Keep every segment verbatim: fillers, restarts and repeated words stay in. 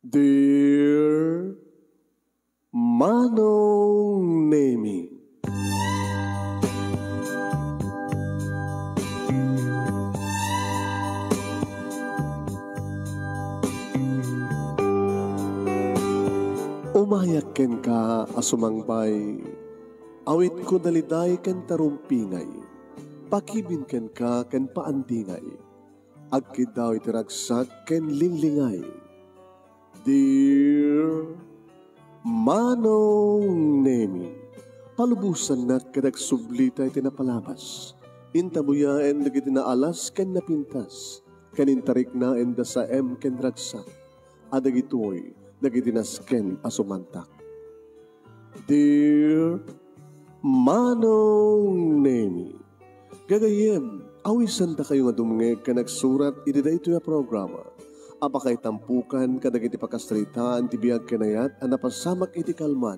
Dear Manong Nemi. Umayak kenka a sumangbay, awitko daliday ken tarumpingay, pakibin kenka ken paandingay, agkiddaw iti ragsak ken linglingay. Dear Manong Nemi, palubosannak ket agsublita iti napalabas. Intabuyaen dagiti naalas ken napintas, ken intariknaen da saem ken ragsak, a dagitoy dagiti nasken a sumantak. Dear Manong Nemi, gagayyem, awisandakayo nga dumngeg ken agsurat iti daytoy a programa a pakaitampokan kadagiti pakasaritaan ti biag ken ayat a napasamak iti kalman,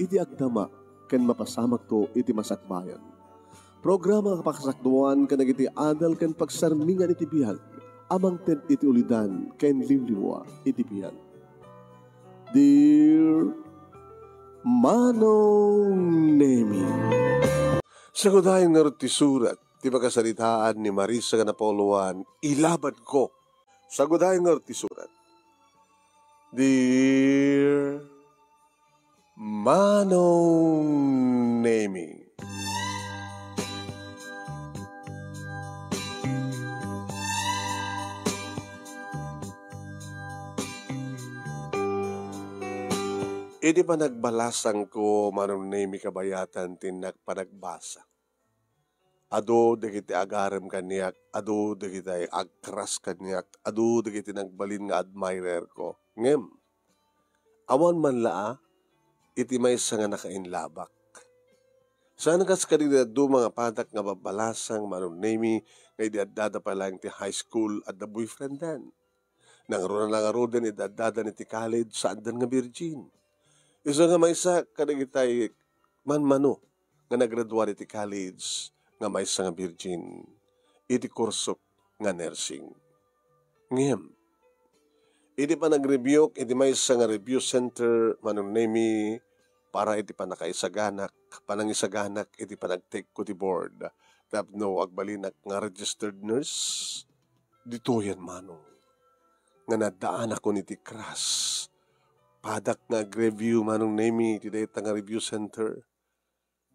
iti agdama, ken mapasamakto iti masakbayan. Programa nga pakasakduan kadagiti adal ken pagsarmingan iti biag a mangted iti ulidan ken liwliwa iti biag. Dear Manong Nemi. Sagudayen ngarud ti surat ti pakasaritaan ni Marisa nga napauluan, Ilabadko. Sagudayen ngarud ti surat. Dear Manong Nemi. Iti panagbalasangko, Manong Nemi, kabayatan ti innak panagbasa. Adu dagiti agarem kaniak, adu dagiti agkras kaniak, adu dagiti nagbalin nga admirerko. Ngem, awan man la a, iti maysa nga nakainlabak. Saan kas kadagiti dadduma nga padak nga babbalasang, Manong Nemi, nga idi addada pay laeng ti high school, adda boyfrienddan. Nangruna la ngaruden idi addadan iti college, saandan nga virgin. Isu nga maysa kadagitay manmano nga naggraduar iti college nga maysa nga virgin iti kursok nga nursing. Ngem, idi panagreviewk iti maysa nga review center, Manong Nemi, para iti pannakaisaganak, panangisaganak iti panagtekko ti board tapno agbalinak nga registered nurse, ditoyen, Manong, nga naddaanakon iti kras. Padak nga agreview, Manong Nemi, iti dayta nga review center.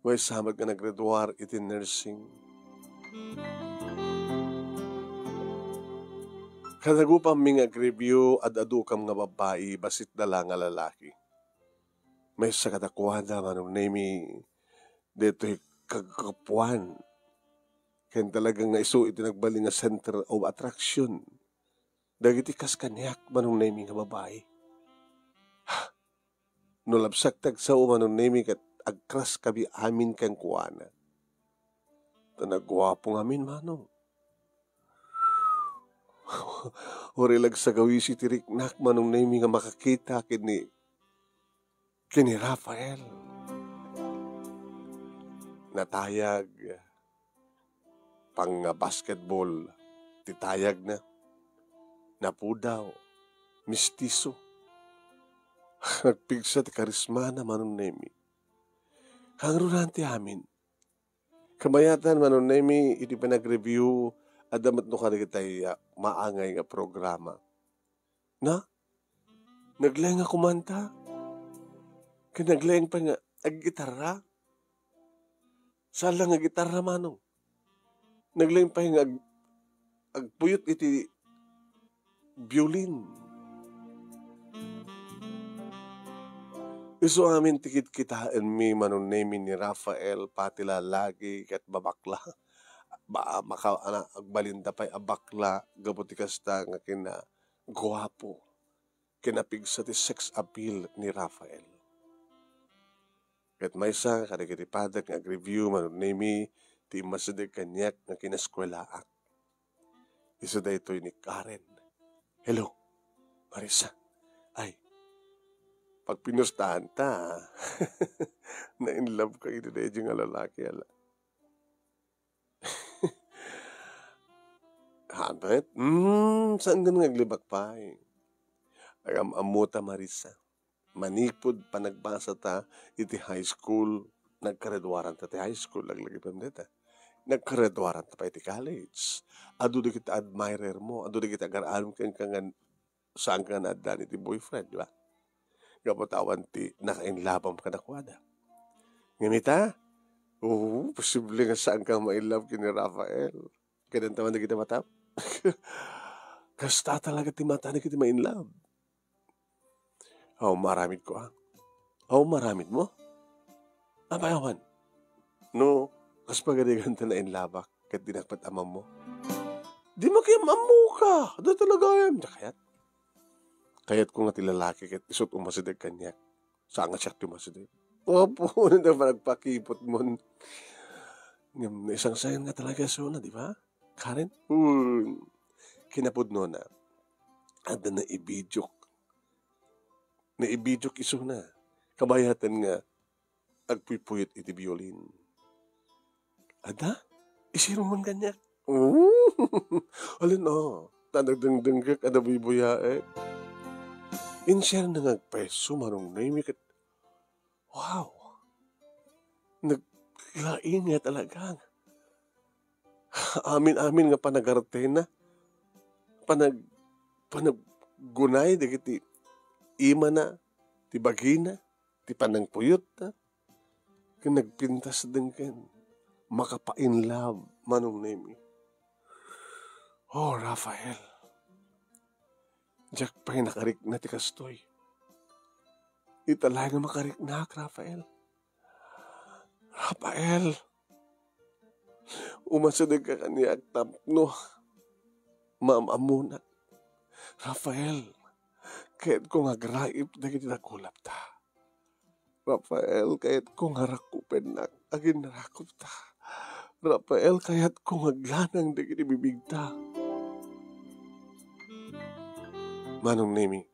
Maysa met nga naggraduar iti nursing. Kadagupammi nga agreview, ad-adukam nga babbai, bassit da la nga lalaki. Maysa kadakuada, Manong Nemi, daytoy kaggapuan. Ken talaga nga isu iti nagbalin nga center of attraction dagiti kas kaniak, Manong Nemi, nga babai. No labsak ti agsao, Manong Nemi, ket agkraskami amin kenkuana. Ta naguapo ngamin, Manong. Uray la agsagawisi ti riknak, Manong Nemi, nga makakita ken ni ken ni Rafael. Natayag, pang-basketball ti tayagna. Napudaw, mistiso. Nagpigsa ti karismana, Manong Nemi. Kangrunan ti amin. Kabayatan, Manong Nemi, iti panag-review, adda met no kadagitay, ah, maangay nga programa. Na? Naglaeng nga kumanta. Ken naglaeng pay nga aggitarra. Saan la nga gitarra, Manong. Naglaeng pay nga ag-, agpuyot iti violin. Isu amin ti kitkitaenmi, Manong Nemi, ni Rafael, pati lalaki ket babakla. Ba, maka-, ana, agbalinda pay a bakla, gapu ti kasta nga kinaguapo, kinapigsa ti sex appeal ni Rafael. Ket maysa kadagiti padak nga agreview, Manong Nemi, ti immasideg kaniak nga kineskuelaak. Isu daytoy ni Karen. Hello, Marisa. Ay, pagpinustaanta. Na-in love ka iti daydi nga lalaki, ala. Hamet? Hmm, saan nga aglibak pay? Agam-ammota, Marisa. Manipud panagbasata iti high school, naggraduaranta ti high school, laglagipem dayta. Naggraduaranta pay iti college. Adu dagiti admirermo, adu dagiti agar-aramidka ngan saanka nga naaddan iti boyfriend, di ba? Gapu ta awan ti naka-inlove-am kadakuada. Ngem ita, oo, posible nga saanka ma-inlove ken ni Rafael. Kadanta man dagiti matam. Kasta talaga ti mata dagiti ma-inlove. Aw, maaramidko, a. Aw, maaramidmo? Apay awan? No, kas pagarigan ta nainlabak, ket dinak met amammo. Di makiam-ammoka! Dayta la gayam! Diak kayat. Kayatko nga ti lalaki ket isut' umasideg kaniak. Saan nga siak ti umasideg. Apo, no, panagpakipotmon. Ngem, naisangsangan nga talaga isuna, di ba? Karen? Hmm. Kinapudnona, adda naibidiok. Naibidiok isuna. Kabayatan nga agpuypuyot iti biolin. Adda? Isiro man kaniak. Oo. Alin, a? Ta nagdengdengngek a nabuybuyaek. Inserna nga agpayso, Manong Nemi, ket, wow! Naglaing nga talaga. Amin-amin nga panagartena. Panag-, panaggunay dagiti imana, ti bagina, ti panangpuyotna. Ken nagpintas dengken. Makapa-inlove, Manong Nemi. Oh, Rafael. Diak pay nakarikna ti kastoy. Ita laeng nga makariknak, Rafael. Rafael, umasidegka kaniak tapno maam-ammonak. Rafael, kayatko nga agraip dagiti dakulapta. Rafael, kayatko nga rakupennak aginrakupta. Rafael, kayatko nga aglanang dagiti bibigta. Manong Nemi,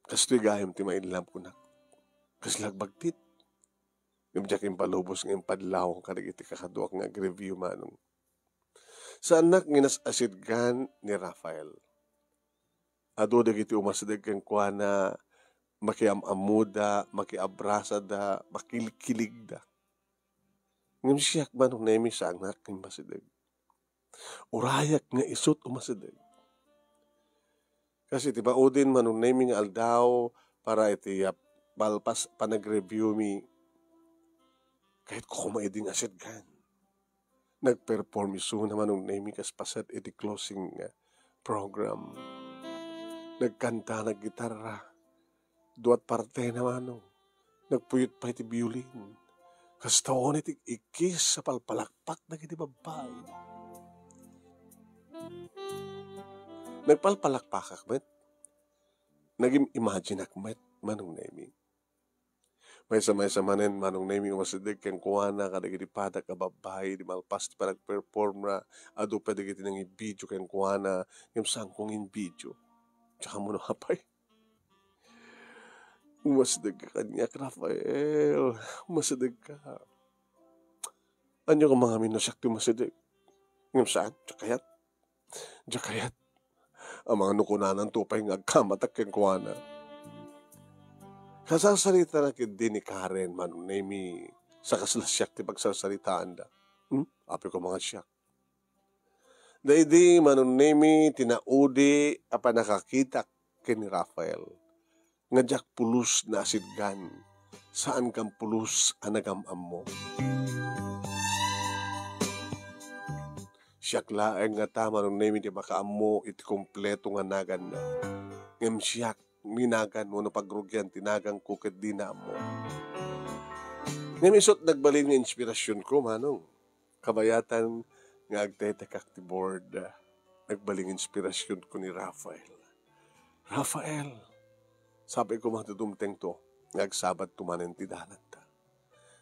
kastoy gayam ti ma-inlove kunak. Kasla agbagtit. Ngem diak impalubos nga impadlawang kadagiti kakaduak nga agreview, Manong. Saannak nga inas-asidgan ni Rafael. Adu dagiti umasideg kenkuana, makiam-ammoda, makiabrasada, makilikkiligda. Ngem siak, Manong Nemi, saannak nga immasideg. Urayak nga isut' umasideg. Kas iti maudin, Manong Nemi, nga aldaw para iti, ah, palpas panagreview mi, kayatko koma idi nga asidgan. Nagperform isuna, Manong Nemi, kas paset iti closing, ah, program. Nagkanta, naggitarra. Dua't partena, Manong. Nagpuyot pay ti biolin. Kasta unay ti ikkis a palpalakpak dagiti babbai. Nagpalpalakpakak met. Nagim-imagineak met, Manong Nemi. Maysa-maysa manen, Manong Nemi, umasideg kenkuana kadagiti padak a babbai idi malpas ti panagperformna. Adu pay dagiti nangibidio kenkuana, ngem saanko nga inbidio. Diak ammo no apay. Umasidegka kaniak, Rafael. Umasidegka. Ania nga mangamin no siak ti umasideg? Ngem saan, diak kayat. Diak kayat. Amangan no kunananto pay nga agkamatak kenkuana. Kasarsaritanak idi ni Karen, Manong Nemi, sa kasla siak ti pagsarsaritaanda. Hmm? Apay ko nga siak. Daydi, Manong Nemi, ti naudi a pannakakitak ken ni Rafael nga diak pulos naasidgan, saan kan pulos a nagam-ammo. Siak laeng ngata, Manong Nemi, ti makaammo iti kompleto nga naganna. Ngem siak, minagan wenno pagrugian ti naganko ket dina ammo. Ngem isut' nagbalin nga inspirasionko, Manong. Kabayatan nga agtetekak ti board, nagbalin nga inspirasionko ni Rafael. Rafael, sapay koma ti dumtengto nga agsabatto manen ti dalanta.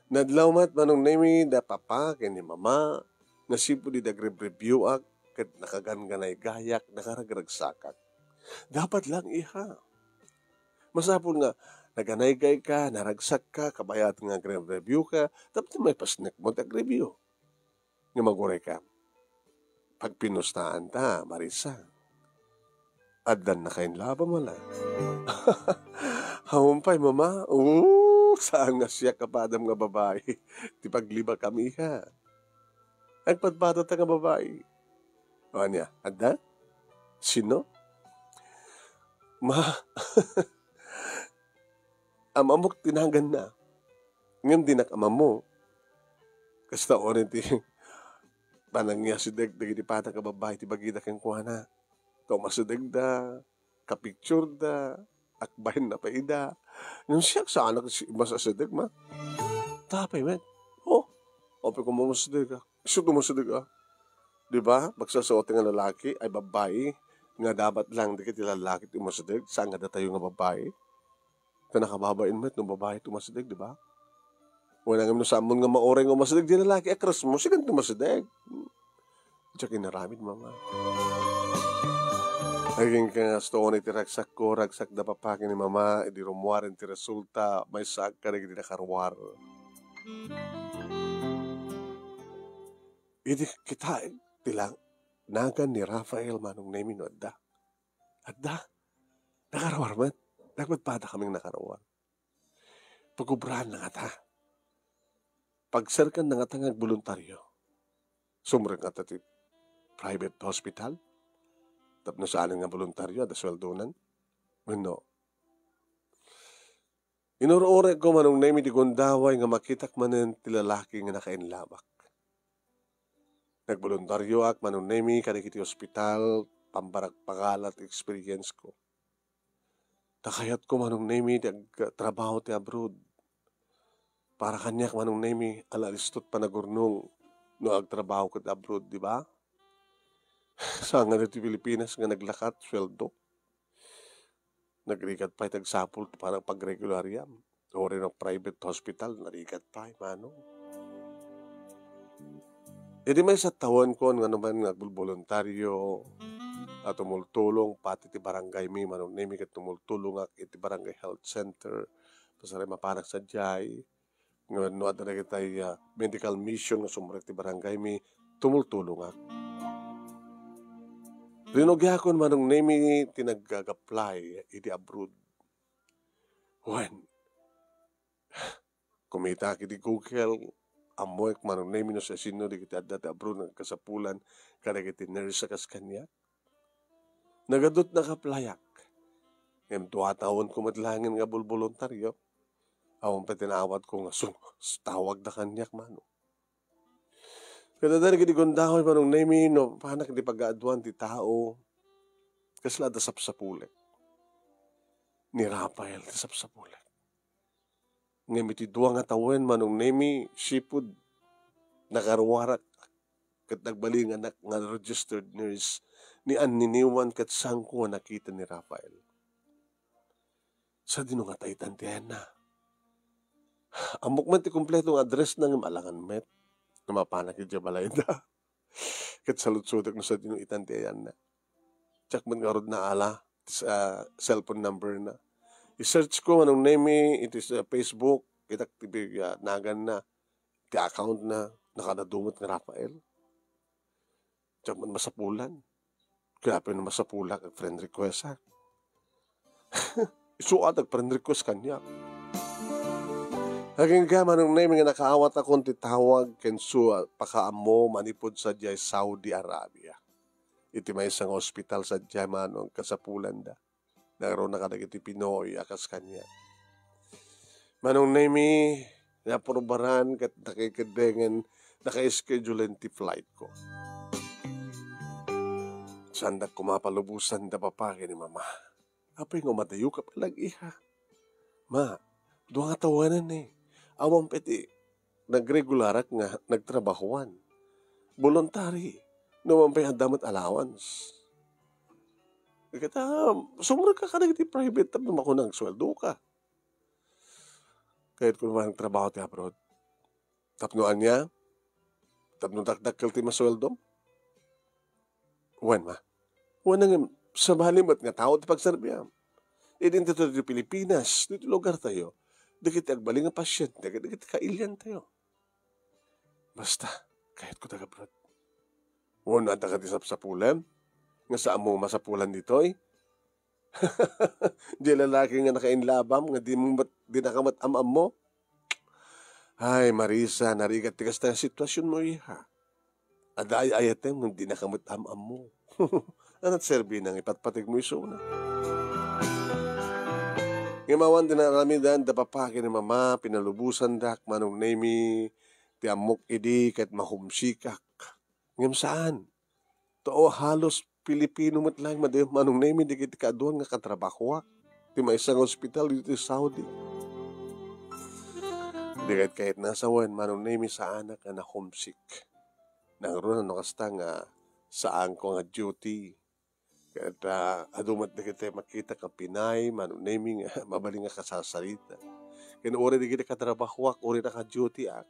Nadlaw met, Manong Nemi, da papa ken ni mama, nasipud idi agrebribioak ket nakaganganaygayak, nakaragragsakak. Dapat lang, iha. Masapul nga naganaygayka, naragsakka, kabayat nga agrebribioka, tapno maipasnekmo ti agrebio. Ngem agurayka, pagpinustaanta, Marisa. Addan nakainlabam, ala? Awan pay, Mama. Oo, saan nga siak a padam nga babai ti paglibakam, iha. Agpadpadata nga babai. O, ania, adda? Sino? Ma, am-ammok ti naganna. Ngem dinak amammo. Kasta unay ti panangiasideg dagiti padam nga babai ti bagida kenkuana. Ta umasidegda, kapictureda, akbaenna pay ida. Ngem siak, saanak si-, umasideg, Ma. Ta apay met? O, apay koma umasideg, a? Isu ti umasideg, a? Di ba? Pagsasaoten nga lalaki ay babai, nga dapat lang dagiti lalaki ti umasideg, saan nga datayo nga babai. Ta nakababain met no babai ti umasideg, di ba? Wen, ngem no saammon nga mauray nga umasideg, di lalaki a crush mo, sikan ti umasideg. Diak inaramid, Mama. Agingga nga kastoy ti ragsakko, ragsak da papa ken ni Mama, idi rummuaren ti resulta, maysaak kadagiti nakaruar. Idi kitaek ti lang-, nagan ni Rafael, Manong Nemi, no adda. Adda. Nakaruar met. Nagpadpada kaming nakaruar. Pagubraanna ngata. Pagserkanna ngata nga agboluntario. Sumrek ngata ti private hospital. Tapno saanen nga boluntario, adda sueldonan. Wenno, inur-urekko, Manong Nemi, ti gundaway nga makitak manen ti lalaki nga nakainlabak. Nagboluntarioak, Manong Nemi, kadagiti ospital, pambaragpagala ti experience ko. Ta kayatko, Manong Nemi, ti agtrabaho ti abroad. Para kaniak, Manong Nemi, ala, alistot panagurnong no agtrabaho ket abroad, di ba? Saan nga ditoy Pilipinas nga naglakat, sueldo. Nagrigat pay ti agsapul para pagregulariam. Uray no private hospital, narigat pay, Manong. Idi maysa tawenko nga naman nga agbolboluntario a tumultulong, pati ti barangay mi, Manong Nemi, ket tumultulongak iti barangay health center. Pasarem a panak sadiay, nga no adda dagitay, ah, medical mission nga sumrek ti barangay mi, tumultulongak. Rinugiakon, Manong Nemi, ti nag-apply idi abroad. Wen, kumitak iti Google, ammoek, Manong Nemi, no siasino dagiti adda ti abroad nga agkasapulan kadagiti nurse a kas kaniak. Nagadut nag-applyak. Ngem dua tawenko met laengen nga bolboluntario. Awan pay ti naawatko nga su-, tawagda kaniak, Manong. Ket adda dagiti gundaway, Manong Nemi, no panak iti pagaaduan ti tao, kasla adda sapsapulek. Ni Rafael ti sapsapulek. Ngem iti dua nga tawen, Manong Nemi, sipud nakaruarak ket nagbalinganak nga registered nurse ni Anniniwan ket saanko a nakita ni Rafael. Sadino ngata itan ti ayanna? Ammok met ti kompleto nga address na ngem alangan met nga mapanak idiay balayda. Ket saludsodek no sadino itan ti ayanna. Diak met ngarud naala ti, ah, cellphone number na. I-search ko, Manong Nemi, iti sa Facebook, kitak ti, ah, nagan na, ti account na, nakadadu met nga Rafael. Diak met masapulan. Kaya pay no masapulak, ag-friend request, ha? Isu a, ag-friend request kaniak. Agingga, Manong Nemi, nga nakaawat akon ti tawag ken su-, pakaammo manipud sadiay Saudi Arabia. Iti maysa nga ospital sadiay, Manong, kasapulanda. Nagruna kadagiti Pinoy a kas kaniak. Manong Nemi, naaprubaran ket nakaikeddeng, naka-schedulen ti flight ko. Saandak koma palubosan da papa ken ni mama. Apay nga umadayoka pay la, iha? Ma, dua nga tawenan, eh. Awan pay ti nagregularak nga nagtrabahoan. Voluntary. No man pay adda met allowance. Ket, ah, sumrek ka kadagiti private tapno makunak nga agsueldoka. Kayatko man nga agtrabaho ti abroad. Tapno ania? Tapno dakdakkel ti masueldom? Wen, ma. Wen, ngem sabali met nga tao ti pagserbiam. Idi ditoy ti Pilipinas, ditoy lugartayo, dagiti agbalin nga pasiente, dagiti kailiantayo. Basta, kayatko ti agabroad. Wen, adda kadi sapsapulem nga saanmo masapulan ditoy? Diay lalaki nga nakainlabam nga di mo met, di naka met am-ammo? Ay, Marisa, narigat ti kasta nga sitwasionmo, iha. Adda ay-ayatem ngem di naka met am-ammo. Ania ti serbina nga ipatpategmo isuna? Ngem awan ti naaramidan da papa ken ni mama, pinalubosandak, Manong Nemi, ti ammok idi ket mahomesickak. Ngem saan. Tao halos Pilipino met laeng madi-, Manong Nemi, dagiti kaaduan nga katrabahoak ti maysa nga ospital ditoy Saudi. Di ket kayatna a sawen, Manong Nemi, saanak nga na-homesick. Nangruna no kasta nga saanko nga duty. Ket, ah, adu met dagiti makitak nga Pinay, Manong Nemi, nga mabalin nga kasasarita. Ken uray dagiti katrabahoak, uray naka-dutyak.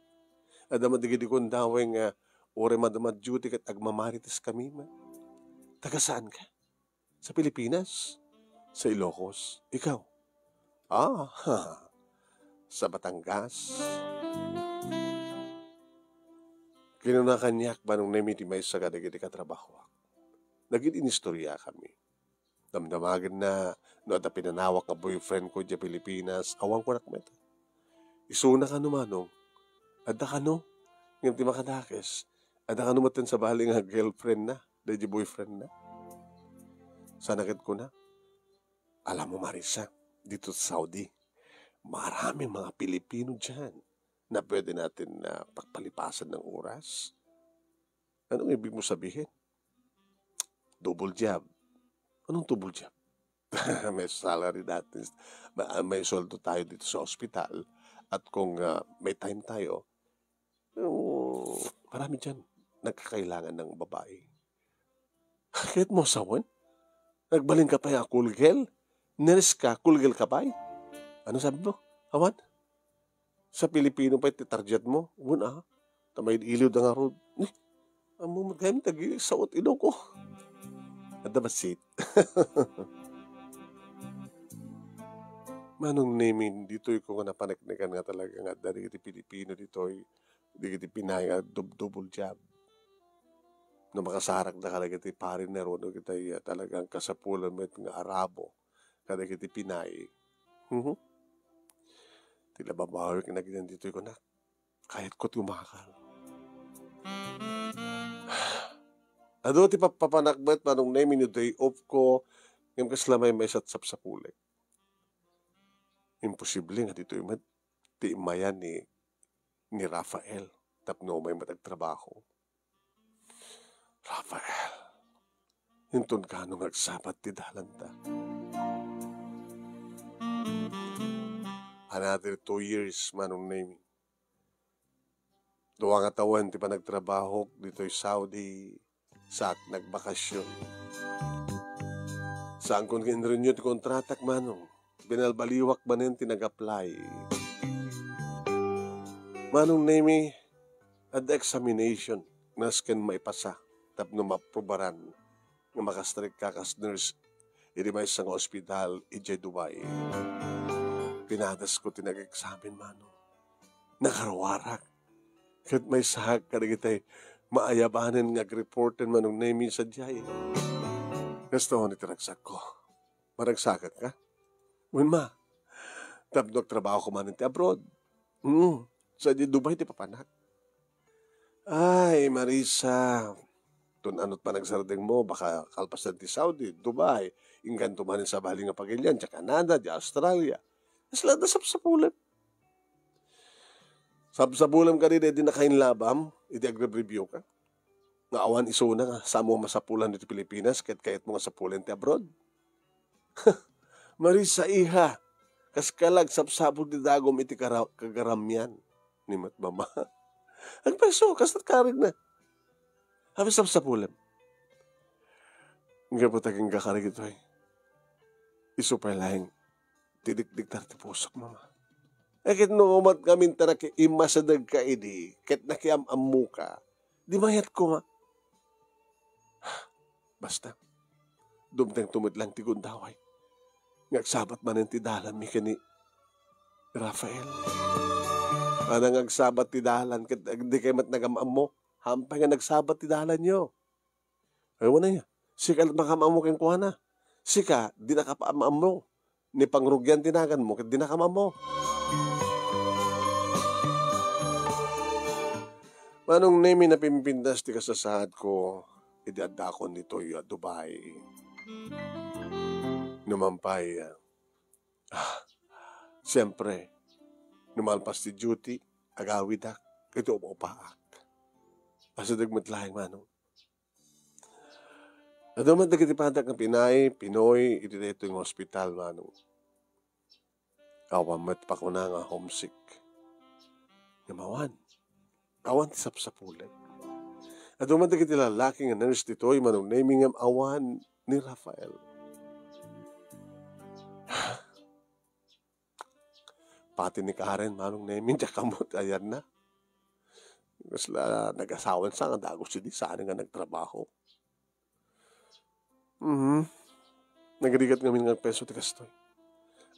Adda met dagiti gundaway nga uray madama duty ket agmamarites kami met. Taga saanka? Sa Pilipinas? Sa Ilocos. Ikaw? Ah, ha. Sa Batangas? Kinuna kaniak, Manong Nemi, ti maysa kadagiti katrabahoak. Nagin-inistoriakami. Damdamagenna no adda pinanawak nga boyfriend ko idiay Pilipinas, awan kunak met. Isuna kano, Manong? Adda kano? Ngem ti makadakes, adda kano metten sabali nga girlfriend na, daydi boyfriend na? Sana ket kuna, alam mo, Marisa, dito sa Saudi, maraming mga Pilipino diyan na pwede natin na pagpalipasan ng oras. Anong ibig mo sabihin? Double job. Anong double job? May salary natin. Ma-, may sweldo tayo dito sa ospital. At kung, ah, may time tayo, yung marami dyan nagkakailangan ng babae. Kahit mo asawan? Nagbalin ka pa ya, cool girl? Nurse ka, cool girl ka pa eh? Ano sabi mo? Awan? Sa Pilipino pa iti target mo? Wen, ah. Ta maid-iliw da ngarud. Eh, ammo met gayam dagiti sao ti Iloko. Adda bassit. Manong Nemi, ditoy ko nga napaneknekan nga talaga nga adda dagiti Pilipino ditoy, dagiti Pinay nga dub-, double job. No makasarakda kadagiti foreigner wenno kitay, ah, talagang kasapulan met nga Arabo kadagiti Pinay. Mhm. Ti la babawik na giden ditoy kunak. Kayatko ti umakal. Adu ti pappapanak met, Manong Nemi, no day off ko, ngem kasla maymaysa ti sapsapulek. Imposible nga ditoy met ti immayan ni, ni Rafael tapno umay met agtrabaho. Rafael, inton kano nga agsabat ti dalanta. Another two years, Manong Nemi. Dua nga tawen ti panagtrabahok ditoy Saudi, saak nagbakasyon. Saankon nga in-renew ti kontratak, Manong. Binalbaliwak manen ti nag-apply. Manong Nemi, adda examination nga asken maipasa tapno maaprubaran nga makastrek ka kas nurse iti maysa nga ospital idiay Dubai. Pinadasko ti nag-examen, Manong. Nakaruarak. Ket maysaak kadagiti maayabanen nga agreporten, Manong Nemi, sadiay. Kastoon iti ragsakko. Maragsakak ka? Wen, ma. Tapno agtrabaho ko manen ti abroad. Hmm. Sadiay Dubai ti papanak. Ay, Marisa. Tun-anot panagsardeng mo, baka kalpasan ti Saudi, Dubai, inkanto manen sabali nga pagilian, diay Canada, diay Australia. Kasla adda sapsapulem. Sapsapulem kadi daydi nakainlabam, idi agrebribio ka. Nga awan isuna nga, saan mo masapulan ditoy Pilipinas, ket kayatmo nga sapulen ti abroad. Marisa, iha, kas ka la agsapsapul ti dagom iti kara-, kagaramian. Ni met mama. Agpayso, kas karin na. Apay sapsapulem? Gapu ta agingga kari ditoy. Isu pay laeng ti dikdiktar ti pusok, mama. Ket no umat kami ta naki-, immasideg ka idi, ket nakiam-ammo ka, di mayat koma. Basta, dumteng tumedlang ti gundaway. Nga agsabat manen ti dalanmi ken ni Rafael. Ana nga agsabat ti dalan, ket di kay met nagam-ammo, hampay nga nagsabat ti dalanyo. Ay, wala ya. Sika lat makam-ammo kenkuana. Sika, dinaka pay am-ammo. Ni pangrugian ti naganmo, ket dinaka maammo. Manong Nemi, napimpintas ti kasasaadko idi addakon ditoy a Dubai. Numan pay, ah, siempre, no malpas ti duty, agawidak, ket upa-upaak. Asideg met laeng, Manong. Adu met dagiti padak nga Pinay, Pinoy, iti daytoy nga ospital, Manong. Awan met pakuna nga homesick. Ngem awan. Awan ti sapsapulek. Adu met dagiti lalaki nga nurse ditoy, Manong Nemi, ngem awan ni Rafael. Pati ni Karen, Manong Nemi, diak ammo ti ayanna. Kasla nagasawan sa nga dagus idi, saan nga nagtrabaho. Mhm. Nagrigat ngamin nga agpeso ti kastoy.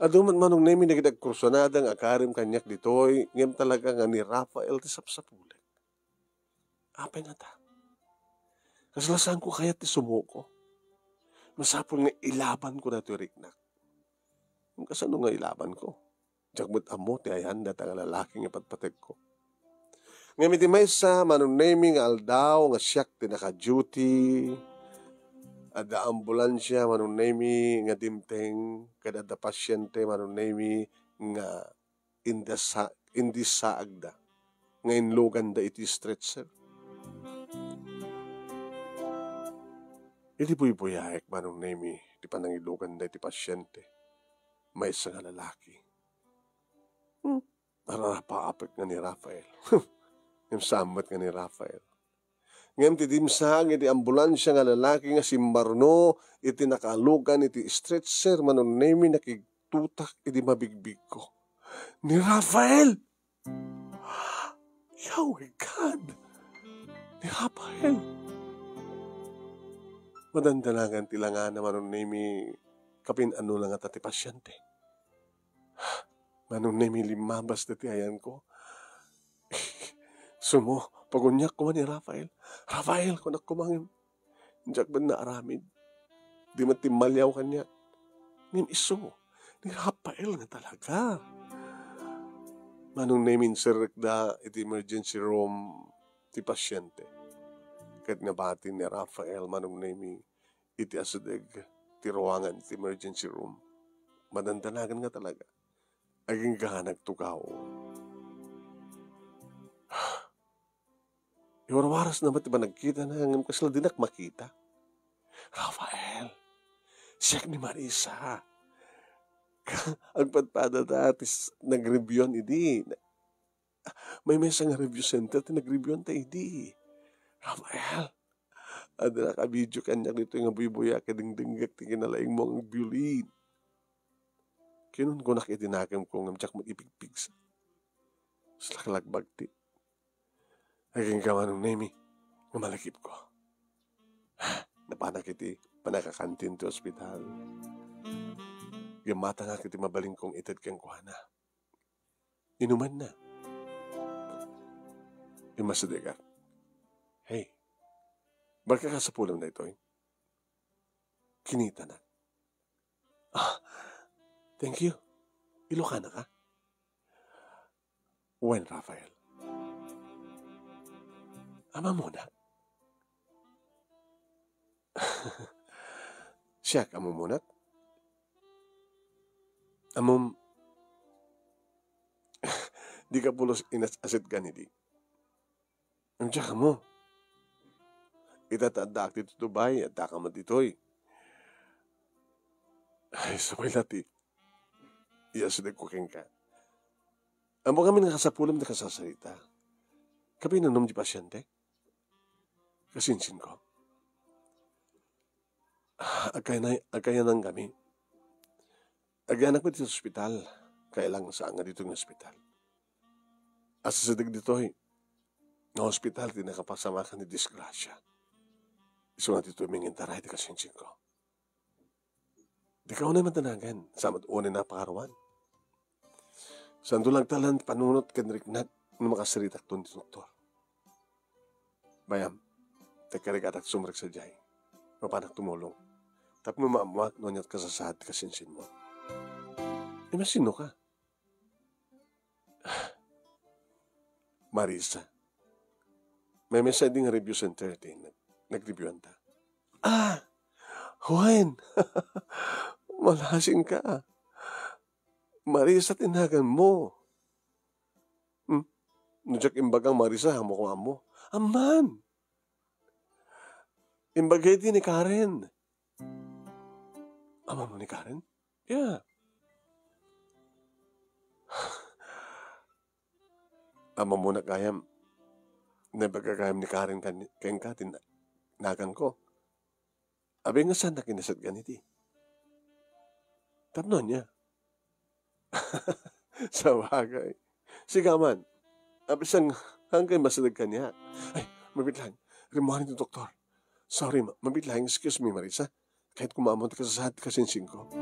Adu met, Manong Nemi, dagiti agkursanada nga akarim kaniak ditoy, ngem talaga nga ni Rafael ti sapsapulek. Apay ngata? Kasla saanko kayat ti sumuko. Masapul nga ilabanko daytoy riknak. Ngem kasano nga ilabanko? Diak met ammo ti ayan dayta nga lalaki nga patpategko. Ngem iti maysa, Manong Nemi, nga aldaw nga siak ti naka-duty, adda ambulansia, Manong Nemi, nga dimteng, ket adda pasiente, Manong Nemi, nga indasa-, indisaagda nga inluganda iti stretcher. Idi buybuyaek, Manong Nemi, ti panangiluganda iti pasiente, maysa nga lalaki. Hmm, ararapaapek nga ni Rafael. Ngem saan met nga ni Rafael. Ngem ti dimsaag iti ambulansia nga lalaki nga simmarno iti nakaalugan iti stretcher, Manong Nemi, nakigtutak idi mabigbigko. Ni Rafael! Oh my God! Ni Rafael! Madandanagan ti langana, Manong Nemi, kapin-ano la ngata ti pasiente. Manong Nemi, limmabas dayta ti ayanko. Sumo, paguniak koma ni Rafael. "Rafael," kunak koma ngem, diak met naaramid. Di met timmaliaw kaniak. Ngem isu, ni Rafael nga talaga. Manong Nemi, inserrekda iti emergency room ti pasiente. Ket nabati ni Rafael, Manong Nemi, iti asideg ti ruangan iti emergency room. Madandanagan nga talaga. Agingga nga nagtugaw. Iwarwarasna met ti panagkitana, ngem kasla dinak makita. "Rafael, siak ni Marisa. Agpadpadata ti s-, nagreviewanta idi. Maymaysa nga review center ti nagreviewanta idi. Rafael, adda nakabidio kaniak ditoy nga buybuyaek ket dengdengngek ti kinalaingmo nga agbiolin." Kinunkunak iti nakemko ngem diak met ipigpigsa. Kasla kalagbag ti. Agingga, Manong Nemi, nga malagipko. Napanak iti panakakantin ti ospital. Gimmatangak iti mabalinkong ited kenkuana. Inumanna. Immasidegak. "Hey, barka, kasapulem daytoy." Kinitana. "Ah, thank you. Ilocana ka?" "Wen, Rafael." "Ammonak?" "Siak, ammonak? Ammom, dika pulos inas-asit kanidi." "Diak ammo. Ita ta addaak ditoy Dubai, addaka met ditoy." "Ay, sabay la ti iyasidegko kenka. Ammok ngamin nga kasapulem ti kasasarita. Kapinannom ti pasiente? Kasinsinko. Agkayana-, agkayanan kami. Agyanak met iti ospital. Kailang saan nga ditoy nga ospital. Asideg ditoy nga ospital ti nakapasamakan ti disgrasia. Isu nga ditoy mangintaray ti kasinsinko. Dika unay madanagan, sa met unay nga pakaruan. Saanto la agtalna ti panunot ken riknak no makasaritakton ti doktor. Bay-am, ti karigatak sumrek sadiay. Mapanak tumulong. Tapno maammoak no ania't kasasaad ti kasinsinmo. Imasino ka? Marisa. May mesa di nga review center ti nag-, nag-reviewanta. Ah! Juan! Malasing ka. Marisa ti naganmo. Hmm? No diak imbagang Marisa, ammok nga ammo. Amman! Imbagay di ni Karen. Ammom ni Karen? Yeah. Ammom gayam, naimbag gayam ni Karen kan-, kenka ti na-, naganko. Abi nga saannak inasadgan iti. Tapno ania? Sabagay. Sigaman. Abi saan, saan kayo masideg kaniak? Ay, mabiit laeng. Rimmuaren ti doktor. Sorry, ma-, mabiit laeng. Excuse me, Marisa. Kayatko maammo ti kasasaad ti kasinsingko.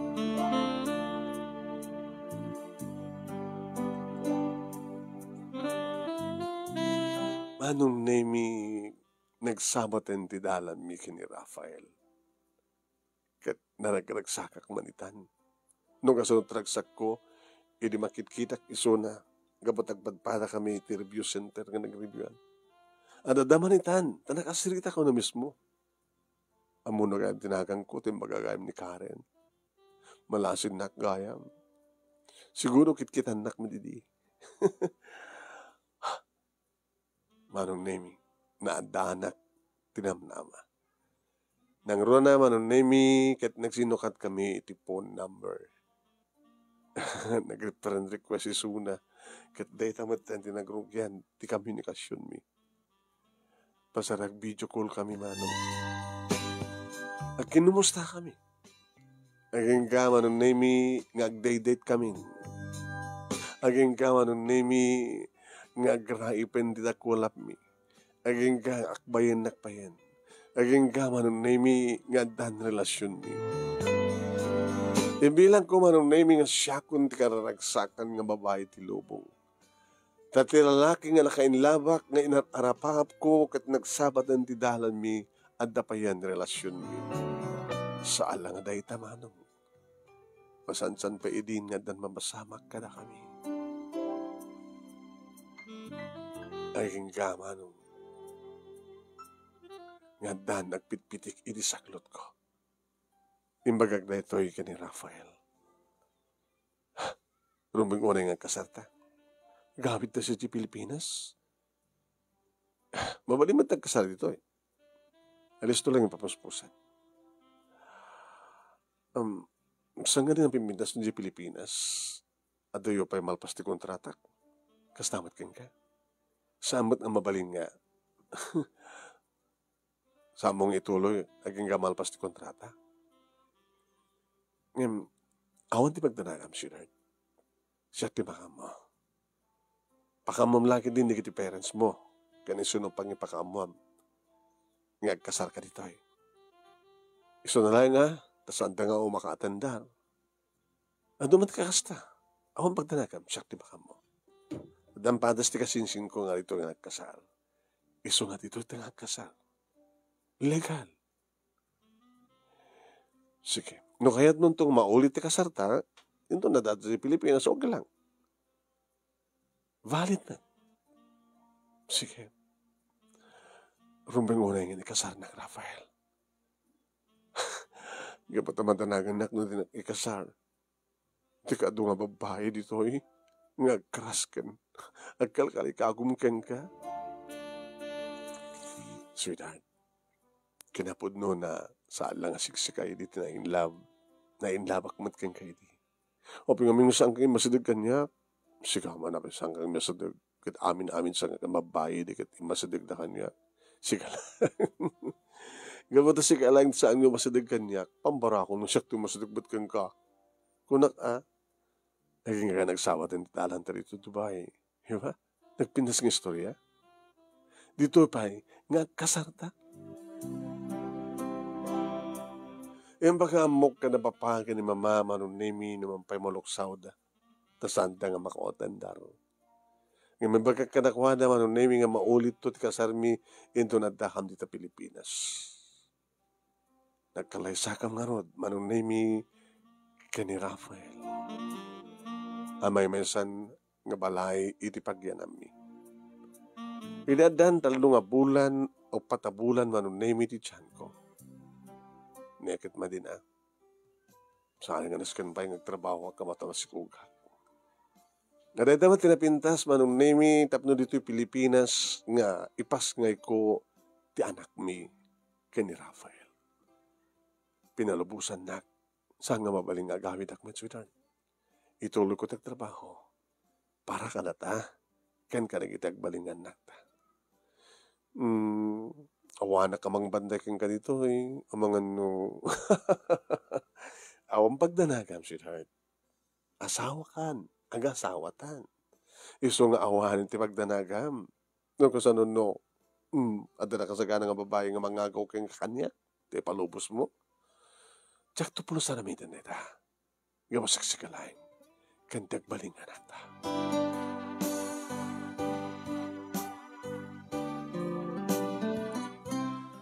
Manong Nemi, nagsabaten ti dalanmi ken ni Rafael. Ket naragragsakak man itan. No kasano ti ragsakko, idi makitkitak isuna, gapu ta agpadpadakami iti review center nga nagreviewak. Adda man itan, ta nakasiritak a no mismo. Ammona gayam ti naganko, ti imbaga gayam ni Karen. Malasinnak gayam. Siguro kitkitannak met idi. Manong Nemi, naaddanak ti namnama. Nangruna, Manong Nemi, ket nagsinukat kami iti phone number. Nag-friend request isuna, ket dayta met ti nagrugian ti komunikasionmi. Pasarak video call kami, Manong. Agkinumusta kami. Agingga, Manong Nemi, nga agdate-date kami. Agingga, Manong Nemi, nga agraipen ti dakualapmi. Agingga, akbayennak payen. Agingga, Manong Nemi, nga addan relasionmi. Ibilangko, Manong Nemi, nga siakon ti kararagsakan nga babai ti lubong. Ta ti lalaki nga nakainlabak nga inar-arapaapko ket nagsabaten ti dalanmi, adda payen relasionmi. Saan la nga dayta, Manong. Masansan pay idin nga addan mapasamak kadakami. Agingga, Manong, nga addan agpitpitik iti saklotko. Imbagak daytoy ken ni Rafael. Rumbeng unay nga agkasarta. Agawidta sadiay Pilipinas. Mabalin met ti agkasar ditoy. Alisto laeng nga papuspusat. Um, saan nga di napimpintas diay Pilipinas? Adayo pay malpas ti kontratak. Kasta met kenka. Saan met a mabalin nga Saanmo nga ituloy, agingga malpas ti kontrata. Ngem, awan ti pagdanagam, sweetheart. Siak ti makaammo. Pakaammom la ketdin dagiti parents mo, ken isuno pangipakaammoam nga agkasarka ditoy. Isuna laeng a, ta saanda nga makaatendar. Adu met kakasta. Awan pagdanagam, siak ti makaammo. Addan padas ti kasinsingko nga ditoy nga nagkasar. Isu nga ditoy ti nga agkasar. Legal. Sige. No kayatmo nga maulit ti kasarta, inton adda ditoy Pilipinas, okay lang. Valid na. Sige. Rumbeng unay nga ikasarnak, Rafael. Gapu ta madanagannak no dinak ikasar. Ti kaadu nga babbai ditoy nga agkras ken agkalkalikagum kenka. Sweetheart, kinapudno na saan la nga siksika idi ti na-in love. Na-in love-ak met kenka idi. Apay ngamin nga saanka imasideg kaniak? Sika man, apay saanka imasideg? Ket amin-amin saanka nga babbai idi ket imasidegda kaniak. Sika laeng. Gapu ta sika laeng ti saan nga umasideg kaniak, pambarakon no siak ti umasideg met kenka. Kunak a, agingga nagsabaten ti dalanta ditoy Dubai. Di ba? Nagpintas nga istorya. Ditoy pay nga agkasarta. Imbag nga ammok nga napapagen ni Mama, Manong Nemi, no man pay maluksawda. Ta saanda nga makaatendar. Ngem imbagak kadakuada, Manong Nemi, nga maulitto ti kasarmi inton addakam dita Pilipinas. Nagkalaysakam ngarud, Manong Nemy, ken ni Rafael a maymaysan nga balay iti pagyanammi. Idi addan tallo nga bulan, uppat a bulan, Manong Nemy, ti tianko. Nia ket madina. Saan nga nasken pay nga agtrabaho a kamatamasikogak. Nga dayta met ti napintas, Manong Nemy, tapno ditoy Pilipinas nga ipasngayko ti anakmi ken ni Rafael. Pinalubosannak, saan nga mabalin nga agawidak met, sweetheart. Ituloyko ti agtrabaho para kanata ken kadagiti agbalin nga annakta. Hmm, awanak a mangbantay kenka ditoy, amangan no awan pagdanagam, sweetheart. Asawakan, agasawatan. Isu nga awanen ti pagdanagam. No kasano no, hmm, adda nakasagana nga babai nga mangagaw kenka kaniak, ti ipalubosmo? Diak to pulos aramiden dayta. Nga masaksakit laeng ken ti agbalin nga annakta.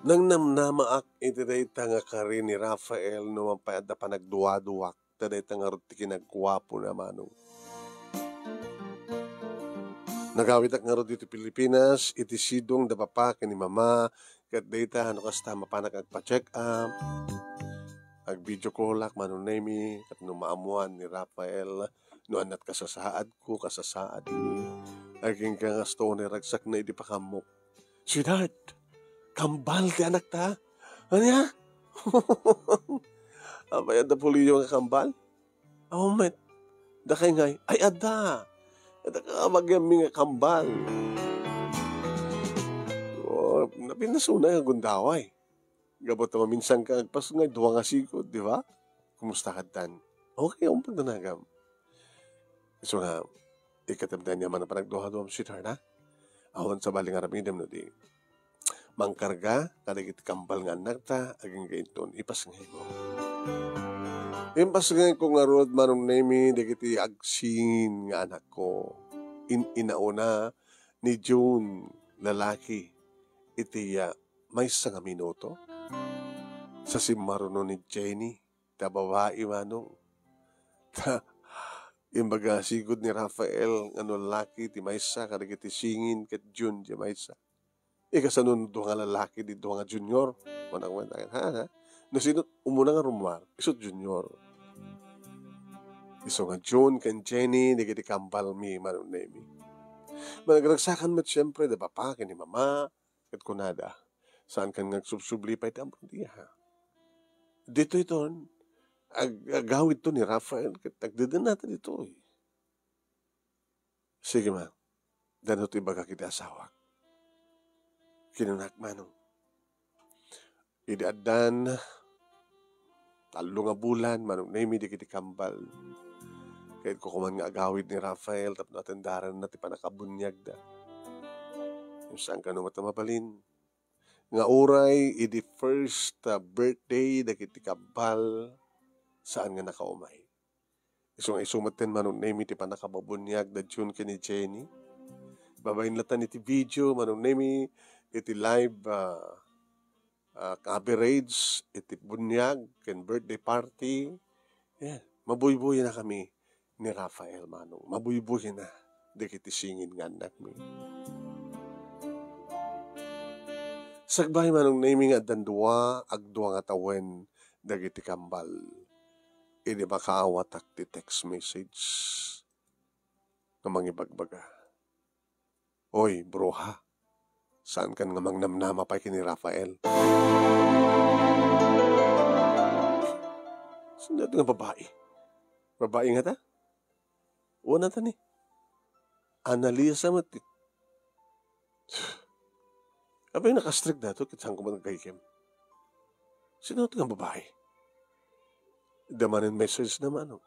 Nangnamnamaak iti dayta nga kari ni Rafael no man pay adda panagduaduak, ta dayta ngarud ti kinaguapona, Manong. Nagawidak ngarud ditoy Pilipinas, iti sidong da papa ken ni mama, ket dayta no kasta mapanak agpa-check up, ag-video callak, Manong Nemy, tapno maammoan ni Rafael no annak kasasaadko, kasasaadmi. Agingga nga stoner, ragsakna idi pakaammo. Sweetheart, kambal ti anakta. Ania? Apay, adda puliyo nga kambal? Awan met. Dakay ngay, ay, adda. Adda ka abagianmi nga kambal. Oh, napintasuna nga gundaway. Gapu ta maminsan ka agpasngay, dua nga sigud, di ba? Kumusta kadtan? Okay, awan pagdanagam. Isu nga, ikatibdan niya man ang panagduha-duam, sweetheart, ha? Awan sa bali nga aramidem no di mangkarga kadagiti kambal nga annakta, agingga inton ipasngaymo. Impasngayko ngarud, Manong Nemy, dagiti agsingin nga anakko. In-inauna ni June, lalaki, iti, ah, maysa nga minuto. Sa simmaruno ni Jenny, ta babai, Manong. Ta, imbaga, sigud ni Rafael nga no laki ti maysa, kadagiti singin ket June ti maysa. Ikasano no dua nga lalaki, di dua nga junior? Wana, wana, ha, ha? No sino umuna nga rummuar, isut junior. Isu nga June ken Jenny, dagiti kambalmi, Manong Nemy. Managragsakan met, siempre, da papa ken ni mama, ket kunada, saankan nga agsubsubli pay ti ammoda, ha? Ditoy ton, ag-, agawidto ni Rafael, ket agdedennata ditoy. Sige, ma. Dano ti ibagak iti asawak. Kinanak, Manong. Idi addan tallo nga bulan, Manong Nemy, dagiti kambal. Kayatko koman nga agawid ni Rafael tapno atendaranna ti pannakabuniagda. Ngem saan kano met a mabalin nga uray idi first, ah, birthday dagiti kambal, saan nga nakaumay. Isu nga isu metten, Manong Nemy, ti pannakabuniag da June ken ni Jenny. Babaen latta iti video, Manong Nemy, iti live, ah, ah, coverage iti buniag ken birthday party. Yeah, mabuybuyenakami ni Rafael, Manong. Mabuybuyena dagiti singin nga annakmi. Sakbay, Manong Nemy, nga addan dua, agdua nga tawen dagiti kambal. Idi makaawatak ti text message nga mangibagbaga, "Oy, bruha, saankan nga mangnamnama pay ken ni Rafael?" Sino nga babai? Babai ngata? Wen, ata ni Annalisa met. Apay, naka-strict dato, ket saan ko man agkaykem? Sino nga babai? Adda manen message na, Manong.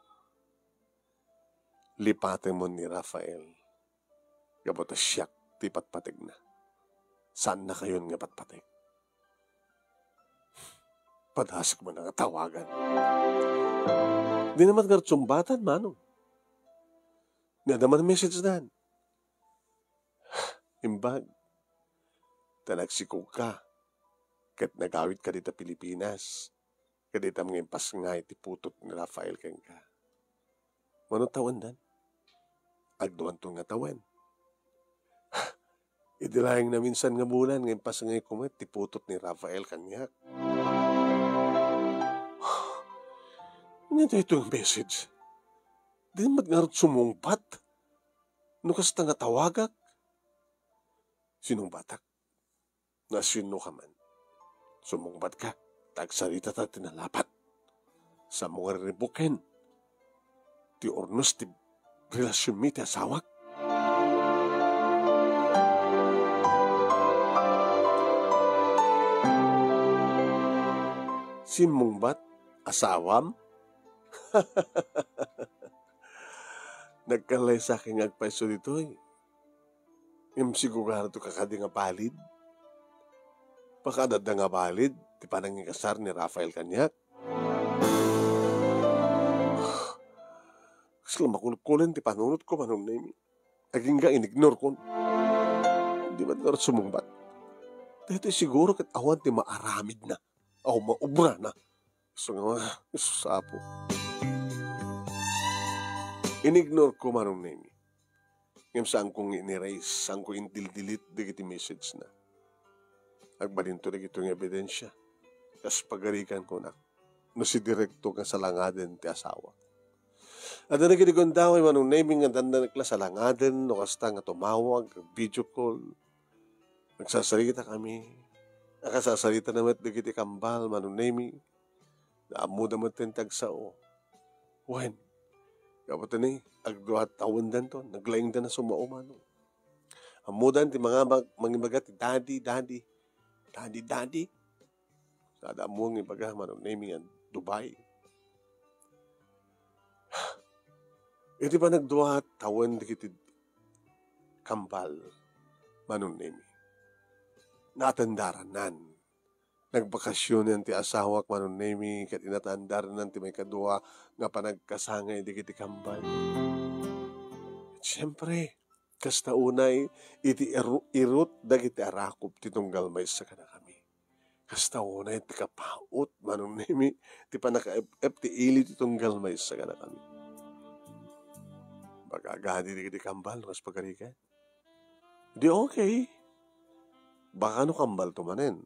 Lipatem ni Rafael. Gapu ta siak ti patpategna. Saannakayon nga patpateg. Padasek man nga tawagan. Di naman nga sumbatan, Manong. Ni adda man message dan. Imbag. Ta nagsikog ka. Ket nagawid ka dita Pilipinas. Ket itam nga impasngay ti putot ni Rafael kenka. Mano tawendan? Agduanton nga tawen. Idi laeng naminsan nga bulan nga impasngayko met ti putot ni Rafael kaniak. Ania daytoy nga message? Di met ngarud sumungbat no kasta nga tawagak. Sinungbatak. Nasinno ka man? Sumungbat ka, ta agsaritata ti nalapat. Sa mo nga riribuken ti urnos ti relasionmi ti asawak. Simmungbat, asawam? Nagkallaysa ken nga agpayso ditoy. Ngem sigurado ka kadi nga balid? Pakadada nga balid ti panangikasar ni Rafael kaniak? Kasla makulkulen ti panunotko, Manong Nemi. Agingga inignorkon. Di man ngarud sumungbat. Daytoy siguro ket awan ti maaramidna. Aw, maubrana. Isu nga, isu, Apo. Inignorko, Manong Nemi. Ngem saanko nga in-erase, saanko indildelete dagiti message na. Agbalinto dagitoy nga ebidensia. Kas pagarigan kunak, no si direkto nga salangaden ti asawa. Adda dagiti gundaway, Manong Nemi, nga adda la salangaden, no kasta nga tumawag, video call. Nagsasarita kami. Nakasasarita na met dagiti kambal, Manong Nemi. Naammoda met ti agsao. Wen, gapu ta ni, agdua tawendanto, naglaingda na sumao, Manong. Ammodan ti mangabag-, mangibaga ti daddy, daddy. Daddy, daddy. Sada ammo nga ibaga, Manong Nemi, nga Dubai. Iti panagdua tawen dagiti kambal, Manong Nemi, naatandaranan. Nagbakasionen ti asawak, Manong Nemi, ket inatandaranan ti maikadua nga panagkasangay dagiti kambal. Siempre, kasta unay iti iru-, irut dagiti arakop ti tunggal maysa kadakami. Kasta unay ti kapaut, Manong Nemi, ti pannakaep-ep ti ili ti tunggal maysa kadakami. Bagagadi dagiti kambal, kas pagarigan. Di okay. Baka no kambalto manen.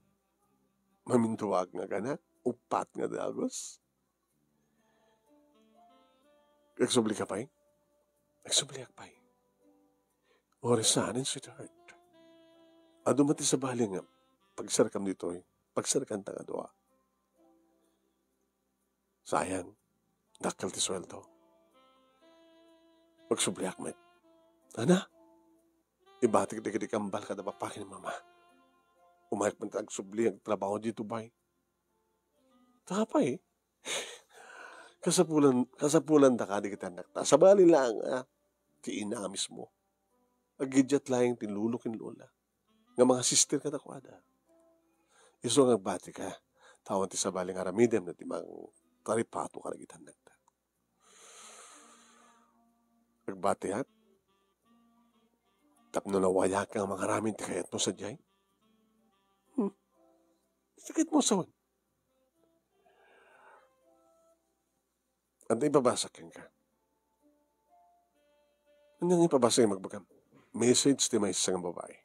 Mamintuag nga ganak, uppat nga dagus. Agsubli ka pay? Agsubliak pay. Uray saanen, sweetheart. Adu met ti sabali nga pagsarkam ditoy, pagsarkanta nga dua. Sayang, dakkel ti sueldo. Agsubliak met. Ana? Ibatik dagiti kambal kada papagi ni Mama. Umayak man ta agsubli, agtrabaho di Dubai. Ta apay? Kasapulan, kasapulan da kadi kita anak ta. Sabali lang, ah, ti ina mismo. Agidiat laeng ti lolo ken lola. Nga mga sister kadakuada. Isu nga agbati ka. Tawan ti sabali nga aramidem na ti mangtaripato kadagiti anak ta. Agbatiak, tapno nawayak nga mangaramid ti kayatmo sadiay. Hmm. Sakit mo sawen. Anta ipabasa kenka. Anya nga ipabasa nga magbagam? Message ti maysa nga babae.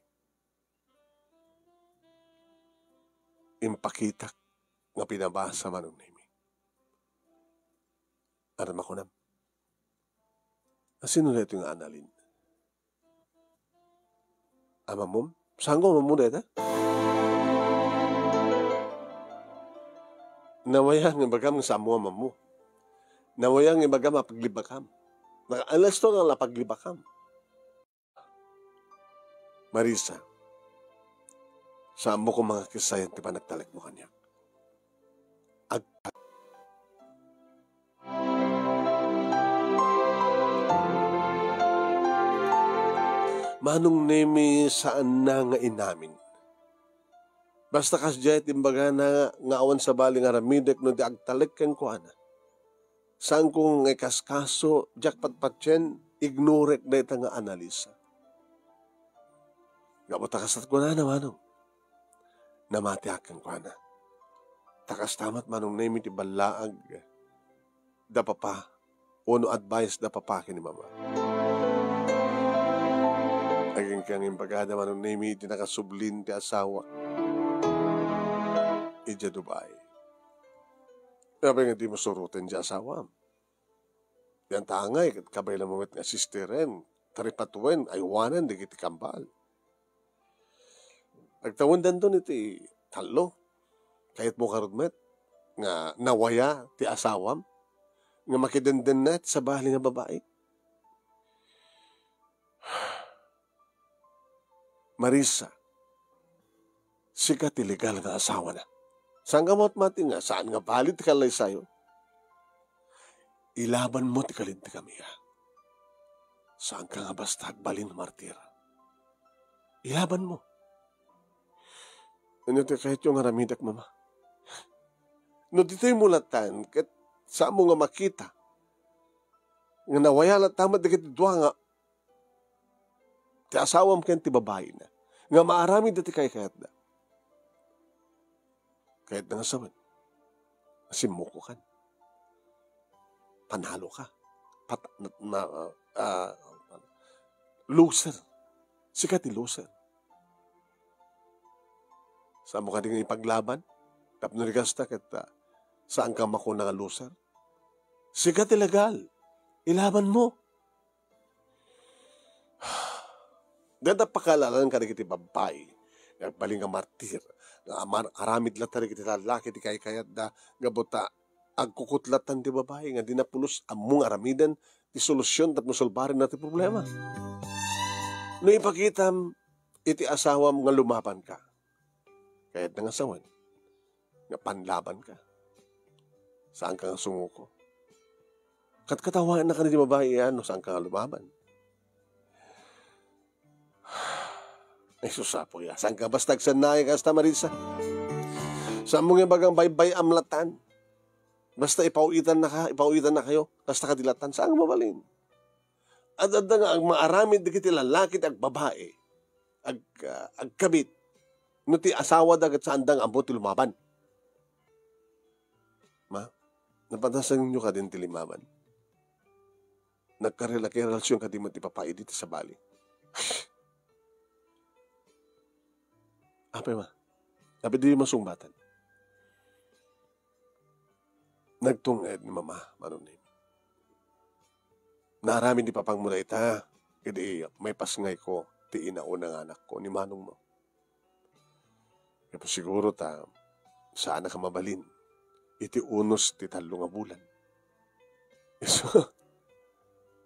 Impakitak nga pinabasa, Manong Nemi. Aram a kunam. Asino daytoy nga Annalyn? Amamom? Saanko amammo dayta? Nawayan nga ibagam nga saanmo amammo. Nawayan nga ibagam a paglibakam. Nakaalasto nga la paglibakam. Marisa, saanmo koma nga kissaen ti panagtalekmo kaniak. Ag- Manong Nemi, saanna nga inamin. Basta kasdiay ti imbagana nga awan sabali nga aramidek no di agtalek kenkuana. Saanko nga ikaskaso, diak patpatien, ignorek dayta nga Annalisa. Gapu ta kasla kunana, Manong. Namatiak kenkuana. Ta kasta met, Manong Nemi, ti ballaag da papa, wenno advice da papa ken ni mama. Agingga nga imbagada, Manong Nemi, ti nakasublin ti asawa idiay Dubai. Apay nga dimo suroten ti asawam? Yan ta angay, ket kabaelanmo met nga sisteren, taripatuen, aywanen dagiti kambal. Agtawendanton iti tallo. Kayatmo garud met nga nawaya ti asawam nga makidendenna iti sabali nga babai? Marisa, sika ti legal nga asawana. Saan ka matmati nga saan nga valid ti kallaysayo? Ilabanmo ti kalintegam, iya. Saan ka nga basta agbalin nga martir. Ilabanmo. Ania ti kayatyo nga aramidek, Mama? No ditoymo latan, ket saanmo nga makita nga nawaya latta met dagiti dua nga ti asawam ken ti babaina nga maaramid iti kaykayatda. Kayatda nga sawen, simmukokan. Panaloka. Pat-, na, na, ah, loser. Sika ti loser. Saanmo kadi nga ipaglaban? Tapno di kasta ket, ah, saan ka makuna nga loser? Sika ti legal. Ilabanmo. Dayta pakalalan kadagiti babbai nga agbalin nga martir, nga amar-, aramid latta dagiti lallaki ti kaykayatda, gapu ta agkukut lattan ti babbai nga dina pulos ammo nga aramiden ti solusion tapno solbarenna ti problema. No ipakitam iti asawam nga lumabanka, kayatna nga sawen nga panlabanka. Saanka nga sumuko. Katkatawaanna kadi ti babai, a, no saanka nga lumaban. Ay, sus, Apo, ya. Saanka basta agsannay kasta, Marisa? Saanmo nga ibagang baybay-am lattan? Basta ipaw-itannaka, ipaw-itannakayo, kasta kadi lattan. Saan nga mabalin? Ad-adda nga agmaaramid dagiti lallaki ti agbabai, ag-, ah, agkabit, no ti asawada ket saanda nga ammo ti lumaban. Ma, napadasanyo kadin ti limaban? Nagkarela-, karelasion kadi met ti papa idi ti sabali? Apay, ma? Apay di masungbatan? Nagtunged ni Mama, Manong Nemi. Naaramid ni papangmo dayta, idi maipasngayko ti inauna nga anakko, ni manongmo. Gapu siguro ta, saanka mabalin iti unos ti tallo nga bulan. Isu,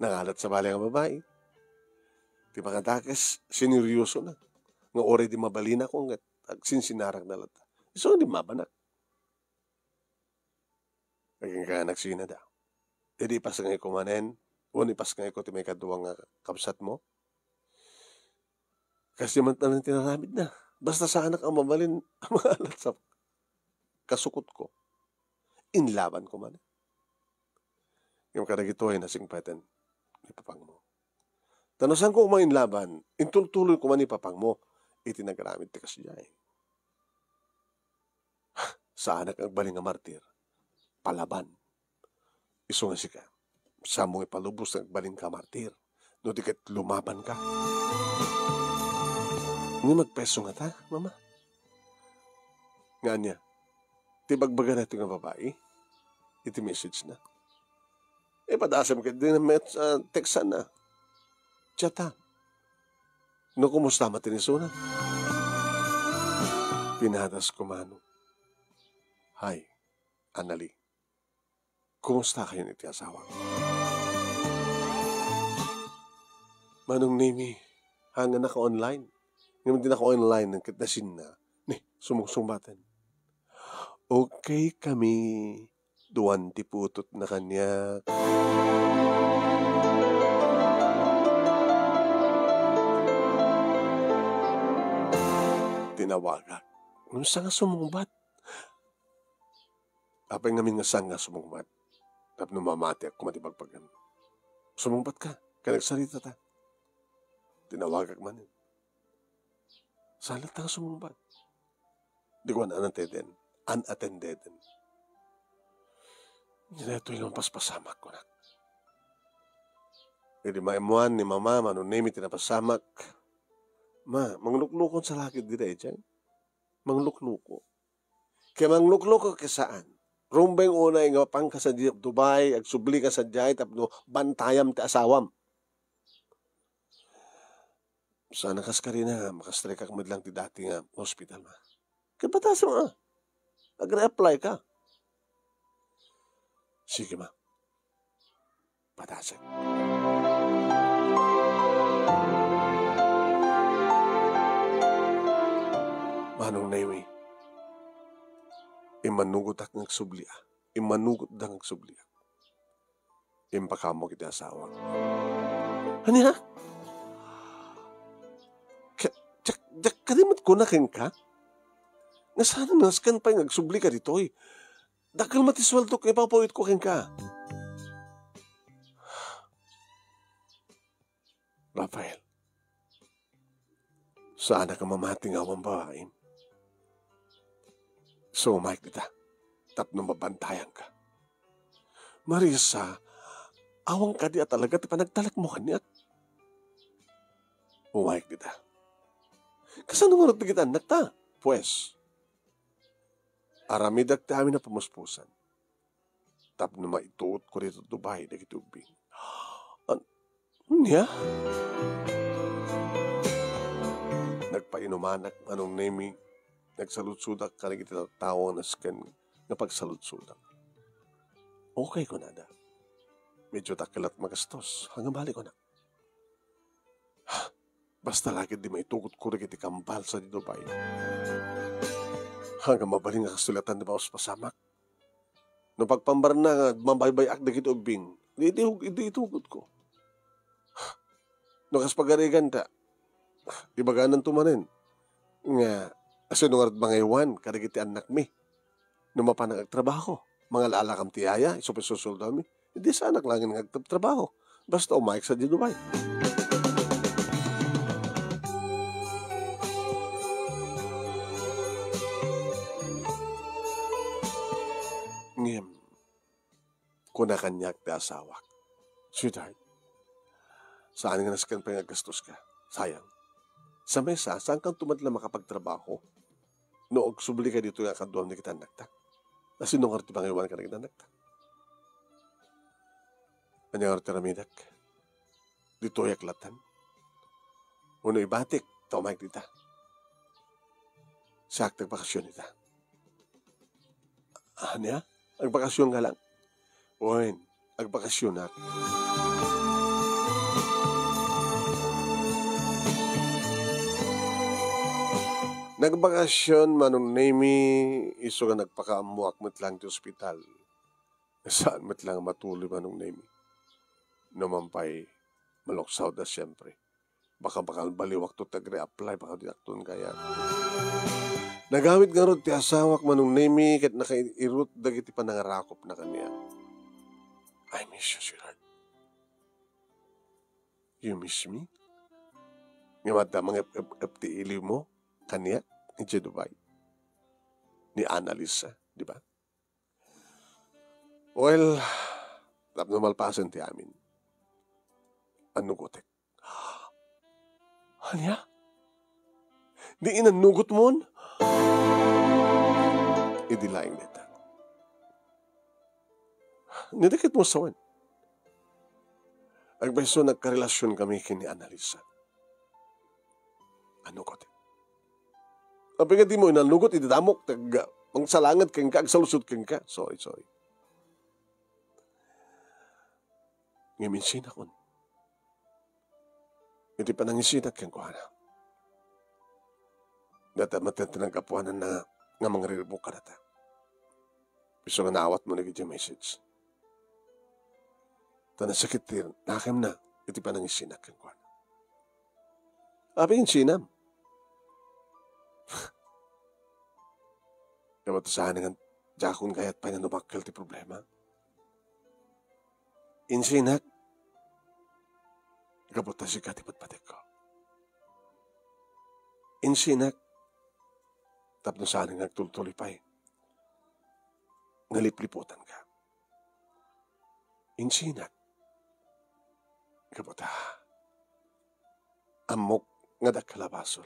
nangalat sabali nga babai. Ti pangadakes, sineryosona. Nga uray di mabalinakon, ket agsinsinarakna latta. Isu nga di mabanak. Agingga nga agsinada. Idi ipasngayko manen, wenno ipasngayko ti maikadua nga kabsatmo, kasdiay met ti inaramidna. Basta saanak a mabalin a mangalat sa kasukotko. Inlabanko manen. Ngem kadagitoy nasingpeten ni papangmo. Ta no saanko koma inlaban, intultuloy koma ni papangmo iti nagaramid ti kasdiay. Saanak agbalin nga martir. Palaban. Isu nga sika, saanmo nga ipalubos nga agbalinka martir, no di ket lumabanka. Ngem agpayso ngata, Mama? Nga ania? Ti bagbagana daytoy nga babai iti message na. Ipadasem ket di na met, ah, textan na. Chata. No, kumusta met ti isuna? Pinadas ko, Manong. Hi, Anali. Kumusta kayo iti asawa? Manong Nemi, haan nga naka-online. Ngem di naka-online, ket nasinna. Ni, sumungsungbaten. Okay kami. Duan ti putotna kaniak. Tinawagak. Ngem saan nga sumungbat? Apay ngamin nga saan nga sumungbat? Tapno mamatiak koma ti bagbagam. Sumungbat ka, ken agsarita ta. Tinawagak manen. Saan latta nga sumungbat? Di ko ananateden. unattended. Daytoy nga mapaspasamak, kunak. Idi maimmuan ni Mama, Manong Nemi, ti napasamak, "Ma, mangluklukon sa lakit dida idiay. Mangluklukok." Ket mangluklukok ket saan. Rumbeng unay nga mapanka sadiay Dubai, agsublika sadiay tapno bantayam ti asawam. Saan a kas karina nga makastrikak met lang ti dati nga ospital, Ma. Ket batasem, a. Agreapply ka. Sige, Ma. Batasek. Manong Nemi, immanugotak nga agsubli, a. Immanugotda nga agsubli, a. Impakaammo iti asawak. Ania? Ka-, diak, diak kadi met kuna kenka? Nga saan a nasken pay nga agsublika ditoy? Dakkel met ti sueldok nga ipapawitko kenka. Rafael, saanak a mamati nga awan babaim. So, umayk dita, tapno mabantayanka. Marisa, awan kadi a talaga ti panagtalekmo kaniak. Umayk dita. Kasano ngarud dagiti annakta? Pues, aramidak ti amin a pamuspusan tapno maituotko ditoy Dubai dagiti ubbing. An-, ania? Nagpainumanak, Manong Nemi, nagsaludsodak kadagiti tattao nga nasken nga pagsaludsodak. Okay, kunada. Medyo dakkel a magastos. Ania bale, kunak. Basta la ketdi maitugotko dagiti kambal sadiay Dubai. Ania mabalin nga kasulatan ti pauspasamak? No pagpambarna nga mabaybay-ak dagiti ubbing, di, di, di itugotko. No kas pagarigan ta, ibagananto manen nga, asino ngarud mangaywan kadagiti annakmi? No mapanak agtrabaho, mangalaalakam ti yaya, isu pay susueldomi, idi saanak laeng nga agtrabaho. Basta umayk sadiay Dubai. Ngem, kuna kaniak ti asawak, "Sweetheart, saan nga nasken pay nga aggastoska. Sayang. Sa mesa, saankanto met la makapagtrabaho no agsublika ditoy nga kaduam dagiti annakta. Asino ngarud ti mangaywan kadagiti annakta?" Ania ngarud ti aramidek? Ditoyak latta. Wenno ibatik ta umayk dita. Siak ti agbakasyon ita. Ania? Agbakasyonka lang? Wen, agbakasyonak. Nagbakasyon, Manong Nemi, isu nga nagpakaammoak met lang ti ospital. Saan met lang matuloy, Manong Nemi. Numan pay, maluksawda, siempre. Baka, baka baliwakto ti agreapply, baka dinakton kayat. Nagamit ngarud ti asawak, Manong Nemi, ket nakairut dagiti panangarakopna kaniak. "I miss you, sweetheart." "You miss me?" Nga madda mangep-ep-ep ti iliwmo kaniak idiay Dubai. Ni Annalisa, di ba? Well, tapno malpasen ti amin, annugotek. Ania? Di inannugotmon? Idi laeng dayta. Nidakit mo sawen. Agpayso nagkarelasion kami ken ni Annalisa. Annugotek. Apay nga dimo inannugot iti damok, tag-, mangsalanged kenka, agsaludsod kenka. Sorry, sorry. Ngem insinakon. Iti panangisinak kenkuana. Dayta met ti naggapuananna nga mangriribuk kadata. Isu nga naawatmo dagiti message. Ta nasakit ti nakemna iti panangisinak kenkuana. Apay insinam? Ngem adu saan nga diakon kayat pay nga dumakkel ti problema. Insinak, gapu ta sika ti patpatekko. Insinak, tapno saan nga agtultuloy pay nga lipliputanka. Insinak. Gapu ta, ammok nga dakkel a basol.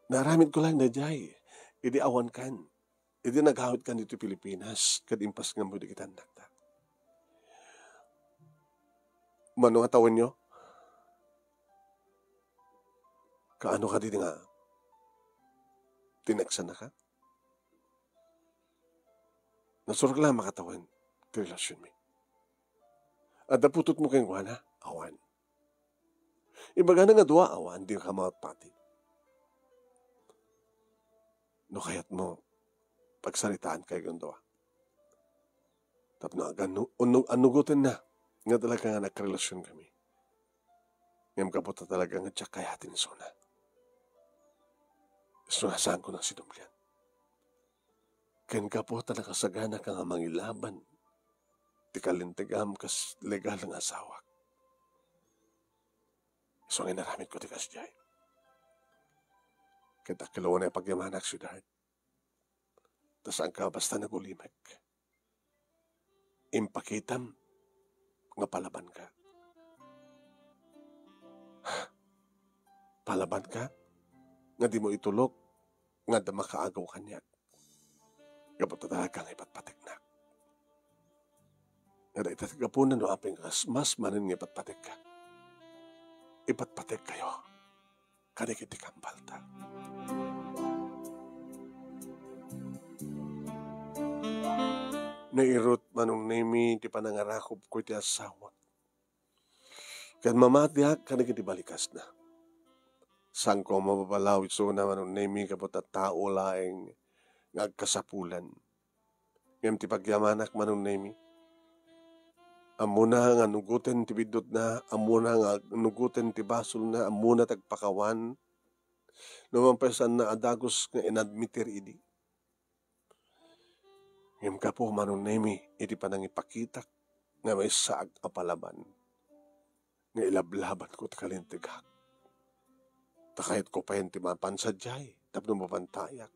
Naaramidko laeng daydiay idi awankan, idi nagawidkan ditoy Pilipinas ket impasngammo dagiti annakta. Mano nga tawenyo? Kaano kadi nga tineksanaka? Nasurok la a makatawen ti relasionmi. Adda putotmo kenkuana? Awan. Ibagana nga dua, awan, dika mapati. No kayatmo, pagsaritaankayo ken dua. Tapno aganu-, unu-, anugotenna nga talaga nga nagkarelasionkami. Ngem gapu ta talaga nga diak kayat ti isuna. Isuna saanko nang sidumlian. Ken gapu ta nakasaganaka nga mangilaban ti kalintegam kas legal nga asawak. Isu nga inaramidko ti kasdiay. Ket dakkel unay pagyamanak, sweetheart. Ta saanka basta nagulimek. Impakitam nga palabanka. Palabanka nga dimo itulok nga adda makaagaw kaniak. Gapu ta talaga nga ipatpateknak. Nga dayta ti gapuna no apay nga kas-, mas manen nga ipatpatekka. Ipatpatekkayo kadagiti kambalta. Nairut, Manong Nemi, ti panangarakupko iti asawak. Ket mamatiak kadagiti balikasna. Saanko a mababalaw isuna, Manong Nemi, gapu ta tao laeng nga agkasapulan. Ngem ti pagyamanak, Manong Nemi, ammona nga nugoten ti biddutna, ammona nga nugoten ti basolna, ammona ti agpakawan. No man pay saanna a dagus nga inadmitir idi. Ngem gapu, Manong Nemi, iti panangipakitak nga maysaak a palaban, nga ilablabanko ti kalintegak. Ta kayatko pay ti mapan sadiay tapno mabantayak.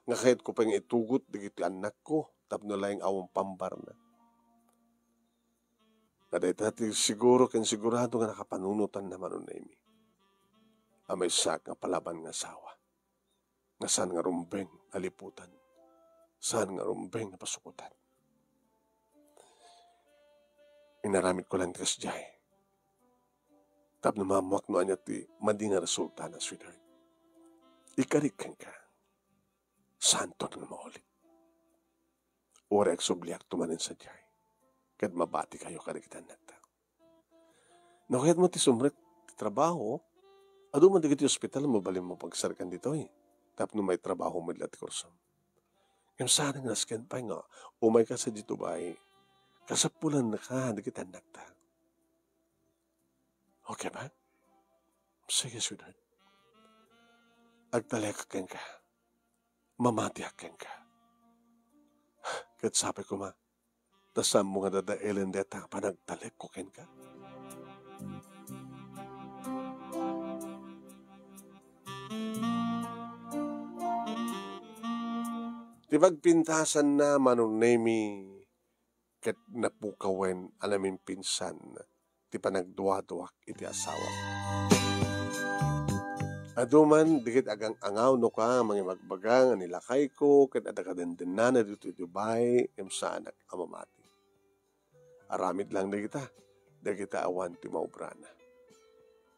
Nga kayatko pay nga itugot dagiti annakko tapno laeng awan pambarna. Nga dayta ti siguro ken sigurado nga nakapanunotanna, Manong Nemi, a maysaak nga palaban nga asawa. Nga saan nga rumbeng a liputan, saan nga rumbeng a pasukotan. Inaramidko laeng ti kasdiay tapno maammoak no ania ti madi nga resultana, sweetheart. Ikarik kenka, saanton nga maulit. Uray agsubliakto manen sadiay, ket mabatikayo kadagiti annakta. No kayatmo ti sumrek ti trabaho, adu man dagiti ospital a mabalinmo pagsarkan ditoy tapno maitrabaho met la ti kursom. Ngem saan nga nasken pay nga umayka sadiay Dubai, kasapulannaka dagiti annakta. Okay ba? Sige, sweetheart. Agtalek kenka. Mamatiak kenka. Ket sapay koma, ta saanmo nga dadaelen dayta nga panagtalekko kenka? Ti pagpintasanna, Manong Nemi, ket napukawen a namimpinsan ti panagduaduak iti asawak. Adu man dagiti agang-angaw no ka mangibagbaga nga ni lakayko ket adda kadendennana ditoy Dubai, ngem saanak a mamati. Aramid lang dagita, dagita awan ti maobrana.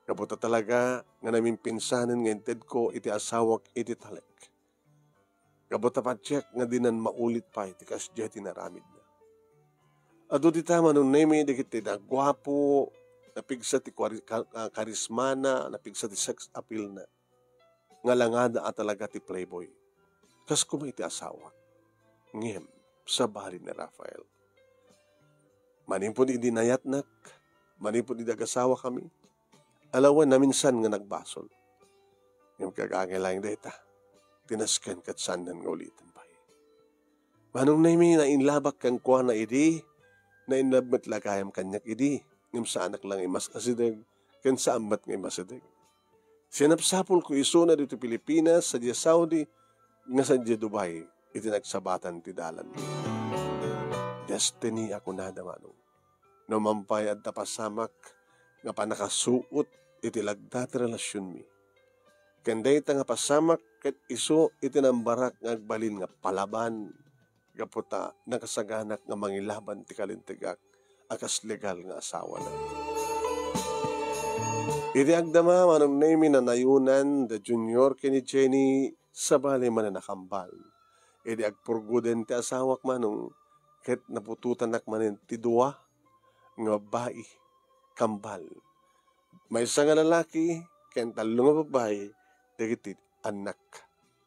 Gapu ta talaga nga namimpinsanen nga intedko iti asawak iti talek. Gapu ta patiek nga dinan maulit pay ti kasdiay ti inaramidna. Adu dita, Manong Nemi, dagiti naguapo, napigsa ti kwari-, ka-, ka-, karismana, napigsa ti sex appeal-na. Nga langada a talaga ti playboy. Kas koma iti asawak. Ngem, sabali ni Rafael. Manipud idi nayatnak, manipud idi agasawakami, alawen naminsan nga nagbasol. Ngem kagangay laeng dayta, ti nasken ket saannan nga uliten pay. Manong Nemi, nainlabak kenkuana idi, nainlab met la gayam kaniak idi, ngem saanak la nga imas-asideg, ken saan met nga imasideg. Sinapsapulko isuna ditoy Pilipinas, sadiay Saudi, nga sadiay Dubai. iti nagsabatan ti dalan. Destiny a kunada, Manong. No man pay adda pasamak nga pannakasuot iti lagda ti relasionmi, ken dayta nga pasamak ket isu iti nambarak nga agbalin nga palaban, gapu ta nakasaganak nga mangilaban ti kalintegak a kas legal nga asawana. Iti agdama, Manong Nemy, nanayonan da Junior ken ni Jenny sabali manen a kambal. Idi agpurgoden ti asawak, Manong, ket napututanak manen ti dua nga babbai, kambal. Maysa nga lalaki, ken tallo nga babbai, dagiti annak.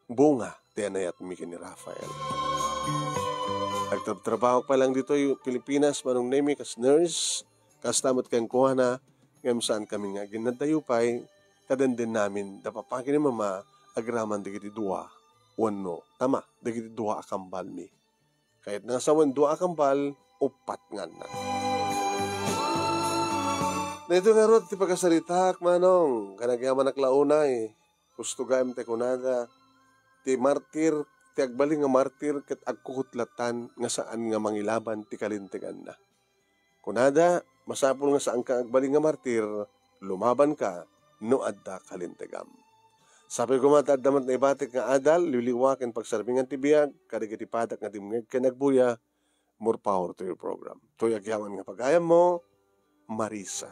Bunga ti anayatmi ken ni Rafael. Agtrabtrabaho pay lang ditoy Pilipinas, Manong Nemy, kas nurse, kasta met kenkuana, ngem saankami nga aginnadda pay, kadenden namin da papa ken ni mama agraman dagiti dua wenno tama dagiti dua a kambalmi. Kayatna nga sawen dua a kambal, uppat nga annak. Daytoy ngarud ti pakasaritaak, Manong, ken agyamanak la unay. Husto gayam ti kunada, ti martir, ti agbalin nga martir ket agkukutlatan nga saan nga mangilaban ti kalinteganna. Kunada, masapul nga saanka agbalin nga martir, lumabanka no adda kalintegam. Sapay koma ta adda met naibatik nga adal, liwliwa ken pagsarmingan ti biag kadagiti padak nga dimngeg ken agbuya. More power to your program. Toy agyaman nga pagayammo, Marisa.